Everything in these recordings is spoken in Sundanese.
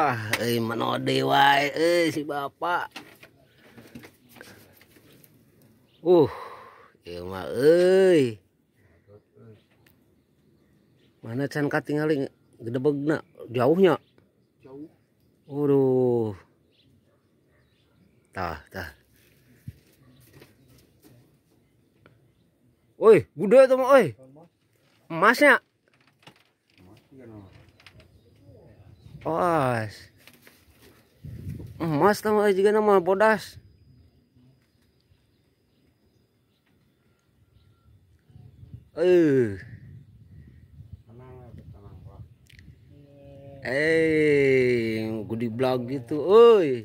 Ah, euy manode wae euy si bapak. Ieu mah euy. Mana can katingali gedebegna jauhnya. Jauh. Waduh. Tah, tah. Woi, gede itu mah euy. Emasnya. Oas. Emas tah mah juga nama bodas. Gede blag gitu, euy.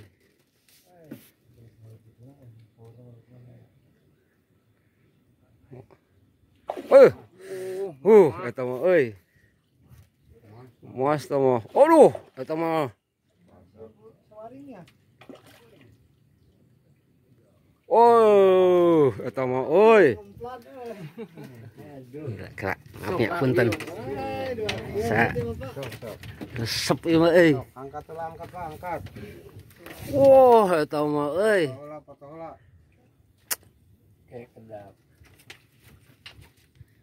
Eta mah euy. Mas tah mah. Aduh, eta mah. Oh, eta mah euy. Gila, maaf ya punten. Sa. Resep ieu mah euy. Angkat lah, angkat lah, angkat. Wah, eta mah euy. Kayak kedap.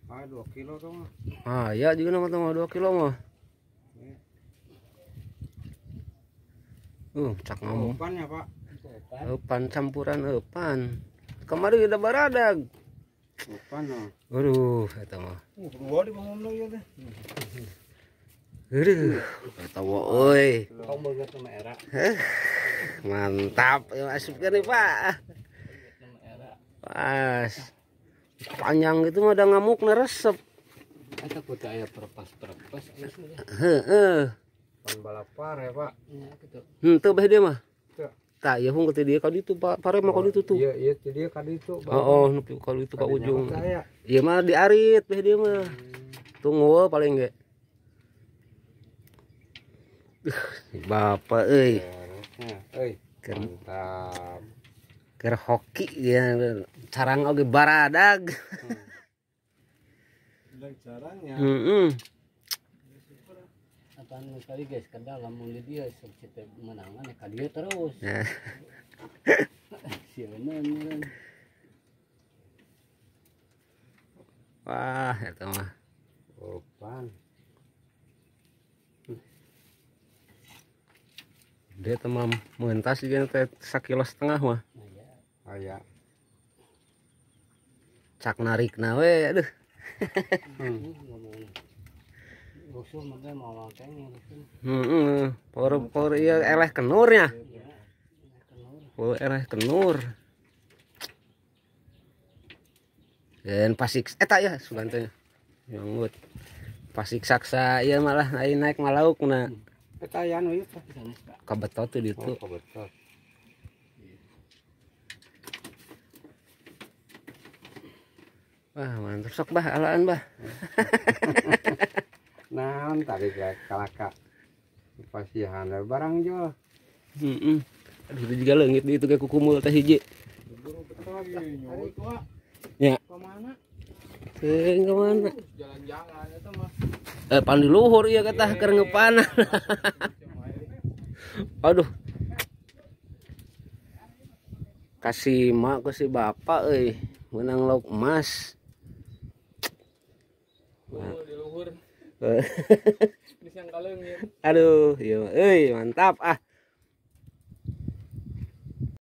Ah, 2 kilo tuh mah. Ah, ya juga nama tuh 2 kilo mah. Cak ngomong. Eupan ya, Pak. Eupan campuran eupan. Kemarin udah baradag. Eupan mah. Aduh, eta mah. Dua di bangun lagi teh. Aduh, eta mah euy. Kau banget sama era. Mantap, ya asupkeun nih, Pak. Pas. Panjang gitu mah udah ngamuk resep. Eta kudu aya perpas-perpas geus. Heeh. Pan balapar ya, Pak. Iya gitu. Henteu beh dia mah. Tah, ieu hung ke dieu ka ditu, Pak. Pare mah ka ditu tuh. Iya, iya ti dieu ka ditu. Heeh, nepi ka ditu ka ujung. Ieu mah diarit beh dia mah. Tunggu paling ge. Bapak euy. Euy, mantap. Keur hoki ya, carang oge baradag. Udah carangnya. Heeh. Apaan kali guys, kadang lamun di dia sok cita menangan ya ka dia terus. Sieun. Wah, eta mah. Opan. Dia teh mah mentas juga teh sakilo setengah mah. Aya. Cak narikna we, aduh. Heeh, por ieu eleh kenurnya. Oh, eleh kenur. Dan pasik eta ya sugan teh. Nyanggut. Pasik saksa ieu malah lain naik malaukna. Eta aya nu ieu teh. Kabetot tuh ditu. Oh, kabetot. Wah, mantap sok bah alaan bah. Naon tadi kalaka. Pasihan barang jual. Heeh. Aduh itu juga leungit di itu ge kukumul teh hiji. Ya. Kemana? Teuing kemana? Jalan-jalan eta mah. Pan di luhur ieu kata keur ngepanan. Aduh. Kasih mak ke si bapak euy, menang lauk emas. Di luhur. Aduh, iya euy, mantap ah.